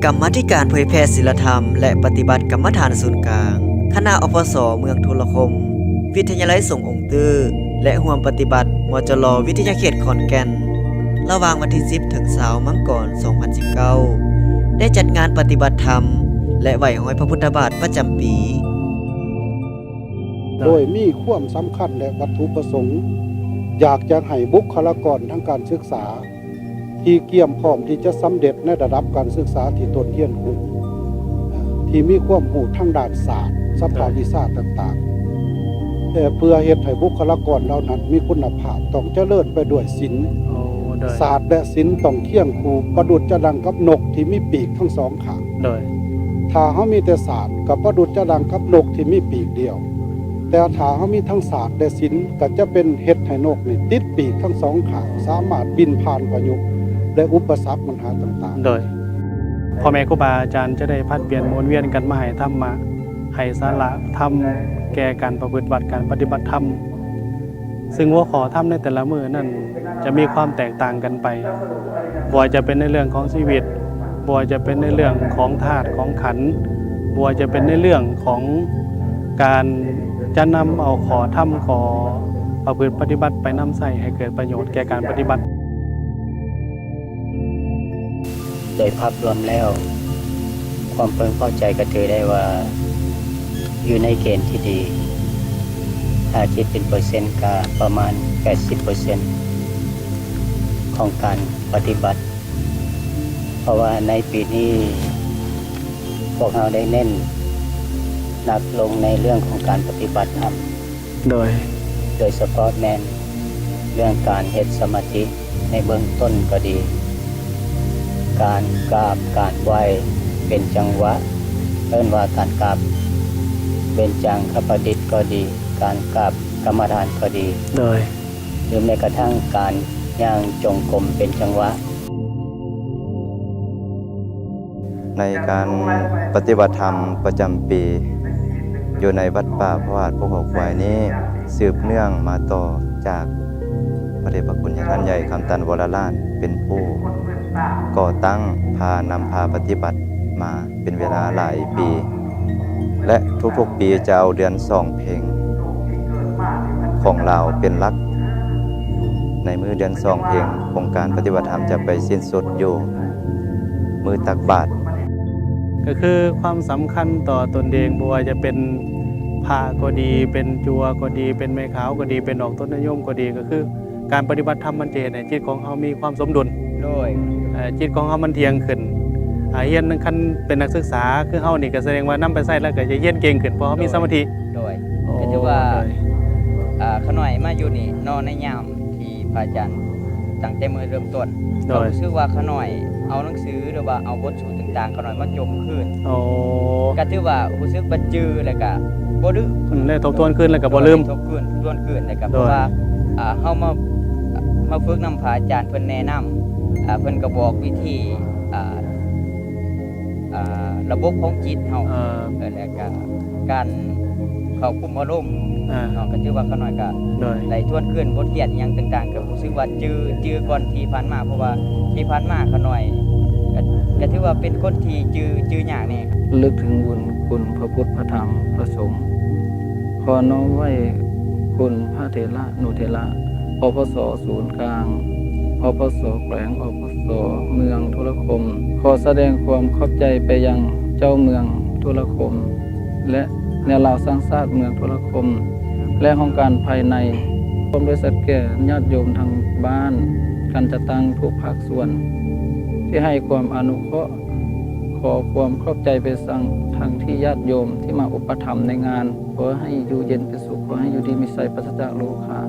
ກຳມາທິການເຜີຍແຜ່ສິນລະທຳ ແລະ ປະຕິບັດກຳມະຖານສູນກາງ ຄະນະ ອພສ ເມືອງທຸລະຄົມ, ວິທະຍາໄລສົງອົງຕື້ ແລະ ຮ່ວມປະຕິບັດ ມຈລ ວິທະຍາເຂດຂອນແກ່ນ ລະຫວ່າງວັນທີສິບ ເຖິງ ຊາວ ມັງກອນ ສອງພັນສິບເກົ້າ ໄດ້ຈັດງານປະຕິບັດທຳ ແລະ ໄຫວ້ຮອຍພະພຸດທະບາດປະຈຳປີ. ໂດຍມີຄວາມສຳຄັນ ແລະ ວັດຖຸປະສົງ ຢາກຈະໃຫ້ບຸກຄະລາກອນທາງການສຶກສາ ທີ່ກຽມພ້ອມທີ່ຈະສຳເລັດໃນລະດັບການສຶກສາທີ່ຕົ້ນຮຽນຮູ້ ທີ່ມີຄວາມຮູ້ທາງດ້ານສາດ ສະພາວິຊາຕ່າງໆ ແຕ່ເພື່ອເຮັດໃຫ້ບຸກຄະລາກອນເຫຼົ່ານັ້ນມີຄຸນນະພາບ ຕ້ອງຈະເລີນໄປດ້ວຍສິນ. ໂອ້ ໂດຍ ສາດ ແລະ ສິນຕ້ອງຄຽງຄູ່ ປະດຸດຈະດັ່ງກັບນົກທີ່ມີປີກທັງສອງຂ້າງ. ໂດຍ ຖ້າເຮົາມີແຕ່ສາດ ກໍປະດຸດຈະດັ່ງກັບນົກທີ່ມີປີກດຽວ. ແຕ່ຖ້າເຮົາມີທັງສາດ ແລະ ສິນ ກໍຈະເປັນເຮັດໃຫ້ນົກນີ້ຕິດປີກທັງສອງຂ້າງ ສາມາດບິນຜ່ານພາຍຸ ແລະ ອຸປະສັກບັນຫາຕ່າງໆ. ໂດຍ ພໍ່ແມ່ຄູບາອາຈານຈະໄດ້ຜັດປ່ຽນໝູນວຽນກັນມາໃຫ້ທຳມະ ໃຫ້ສາລະທຳແກ່ການປະພຶດວັດ ການປະຕິບັດທຳ ຊຶ່ງຫົວຂໍ້ທຳໃນແຕ່ລະມື້ນັ້ນຈະມີຄວາມແຕກຕ່າງກັນໄປ, ບໍ່ວ່າຈະເປັນໃນເລື່ອງຂອງຊີວິດ, ບໍ່ວ່າຈະເປັນໃນເລື່ອງຂອງທາດຂອງຂັນ, ບໍ່ວ່າຈະເປັນໃນເລື່ອງຂອງການຈະນຳເອົາຂໍ້ທຳ ຂໍ້ປະພຶດປະຕິບັດໄປນຳໃຊ້ໃຫ້ເກີດປະໂຫຍດແກ່ການປະຕິບັດ. ໂດຍພາບລວມແລ້ວ ຄວາມເພິ່ງພໍໃຈກໍຖືໄດ້ວ່າຢູ່ໃນເກນທີ່ດີ, ຖ້າຄິດເປັນເປີເຊັນກໍປະມານແປດສິບເປີເຊັນຂອງການປະຕິບັດ, ເພາະວ່າໃນປີນີ້ພວກເຮົາໄດ້ເນັ້ນໜັກລົງໃນເລື່ອງຂອງການປະຕິບັດທຳ. ໂດຍ ໂດຍສະເພາະແມ່ນເລື່ອງການເຮັດສະມາທິໃນເບື້ອງຕົ້ນກໍດີ, ການກາບການໄຫວ້ເປັນຈັງຫວະ, ເອີ້ນວ່າການກາບເບັນຈັງຄະປະດິດກໍດີ, ການກາບກຳມະຖານກໍດີ, ໂດຍ ຫຼືແມ້ກະທັ່ງການຍ່າງຈົງກົມເປັນຈັງຫວະ. ໃນການປະຕິບັດທຳປະຈຳປີ ຢູ່ໃນວັດປ່າພະທາດພູເຂົາຄວາຍນີ້ ສືບເນື່ອງມາຕໍ່ຈາກພະເດດພະຄຸນຍາທ່ານໃຫຍ່ ຄຳຕັນ ວໍລະລາດ ເປັນຜູ້ກໍ່ຕັ້ງ ພານຳພາປະຕິບັດມາເປັນເວລາຫຼາຍປີ ແລະ ທຸກໆປີຈະເອົາເດືອນສອງເພັງຂອງລາວເປັນຫຼັກ. ໃນມື້ເດືອນສອງເພັງ ໂຄງການປະຕິບັດທຳຈະໄປສິ້ນສຸດຢູ່ມື້ຕັກບາດ. ກໍຄືຄວາມສຳຄັນຕໍ່ຕົນເອງ, ບໍ່ວ່າຈະເປັນພະກໍດີ, ເປັນຈົວກໍດີ, ເປັນແມ່ຂາວກໍດີ, ເປັນອອກຕົນຍາໂຍມກໍດີ, ກໍຄືການປະຕິບັດທຳມັນຈະເຮັດໃຫ້ຈິດຂອງເຮົາມີຄວາມສົມດຸນ. ໂດຍ ເອີ ຈິດຂອງເຮົາມັນທ່ຽງຂຶ້ນ. ອາ ຮຽນ ຄັນເປັນນັກສຶກສາຄືເຮົານີ້ ກໍສະແດງວ່ານຳໄປໃຊ້ແລ້ວກໍຈະຮຽນເກັ່ງຂຶ້ນ ເພາະເຮົາມີສະມາທິ. ໂດຍ ໂອ້ ກໍຖືວ່າ ໂດຍ ອາ ຂ້ານ້ອຍມາຢູ່ນີ້ເນາະ ໃນຍາມ ທີ່ພະອາຈານຕັ້ງແຕ່ມື້ເລີ່ມຕົ້ນ ໂດຍ ກໍຮູ້ສຶກວ່າຂ້ານ້ອຍເອົາໜັງສື ຫຼືວ່າເອົາບົດສູດຕ່າງໆ ຂ້ານ້ອຍມາຈົ່ມຄືນ. ໂອ້ ກໍຖືວ່າຮູ້ສຶກວ່າຈື່ ແລ້ວກໍບໍ່ລືມ. ອືມ ໄດ້ທົບທວນຄືນ ແລ້ວກໍບໍ່ລືມ. ໂດຍ ທົບທວນຄືນ ແລ້ວກໍ ໂດຍ ເພາະວ່າ ອ່າ ເຮົາມາ ມາຝຶກນຳພະອາຈານ ເພິ່ນແນະນຳ ອ່າ ເພິ່ນກໍບອກວິທີ ອ່າ ອ່າ ລະບົບຂອງຈິດເຮົາ ເອີ ເອີ ແລ້ວກະການເຂົ້າຄຸມອາລົມ ອ່າ ເນາະ ກໍຖືວ່າຂ້ານ້ອຍກໍ ໂດຍ ໄດ້ທວນຄືນບົດຮຽນຫຍັງຕ່າງໆ ກໍຮູ້ສຶກວ່າຈື່ ຈື່ກ່ອນທີ່ຜ່ານມາ ເພາະວ່າທີ່ຜ່ານມາຂ້ານ້ອຍກໍ ກໍຖືວ່າເປັນຄົນທີ່ຈື່ ຈື່ຍາກແດ່. ລະນຶກເຖິງບຸນຄຸນພະພຸດ ພະທຳ ພະສົງ, ຂໍນ້ອມໄຫວ້ຄຸນພະເຖລະນຸເຖລະ ອພສ ສູນກາງ ອພສ ແຂວງ ອພສ ເມືອງທຸລະຄົມ. ຂໍສະແດງຄວາມຂອບໃຈໄປຍັງເຈົ້າເມືອງທຸລະຄົມ ແລະ ແນວລາວສ້າງຊາດເມືອງທຸລະຄົມ ແລະ ຫ້ອງການພາຍໃນ ພ້ອມດ້ວຍສັດແກ່ຍາດໂຍມທາງບ້ານ ການຈັດຕັ້ງທຸກພາກສ່ວນ ທີ່ໃຫ້ຄວາມອະນຸເຄາະ. ຂໍຄວາມຂອບໃຈໄປຍັງທັງທີ່ຍາດໂຍມທີ່ມາອຸປະຖຳໃນງານ. ຂໍໃຫ້ຢູ່ເຢັນເປັນສຸກ, ຂໍໃຫ້ຢູ່ດີມີໄຊ, ປາສະຈາກໂລຄາ.